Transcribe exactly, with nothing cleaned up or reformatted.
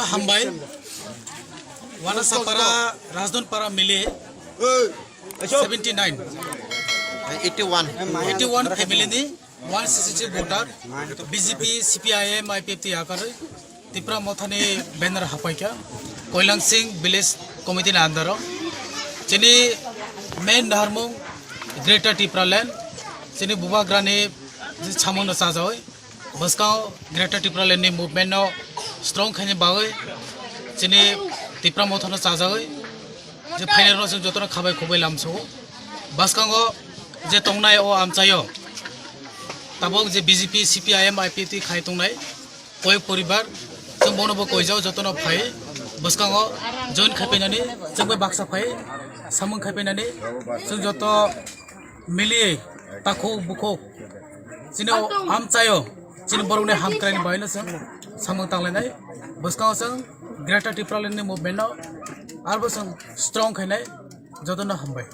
Hambai, Wanasapara, Rajdhanpara mili seventy nine, eighty one, eighty one family ni one sixty three voter, B J P, C P I M, I P F T yakarwi Tipra Mothani banner hapaikha, Koilang Singh Village Committee ni under o. Chini main naharmung Greater Tipraland, chini bubagrani samung no chajawi. Bwskango Greater Tipraland ni movement no strong khaini bagwi chini Tipra Motha no chajawi je phainai rok chwng jotono khabai khukbai lamsao. Bwskango je tongnai o amchaio tabuk je B J P, C P I M, I P F T khai tongnai koi poribar chwng bono bo koijao jotono phai bwskango join khaipainani chwng bai baksa phai samung khaipainani chwng joto mili takhuk bukhuk chini o amchaio chini borokni hamkraini bagwino chwng samung tanglainai. Bwskango chwng Greater Tipraland ni movement no arbo chwng strong khainai. Jotono hambai.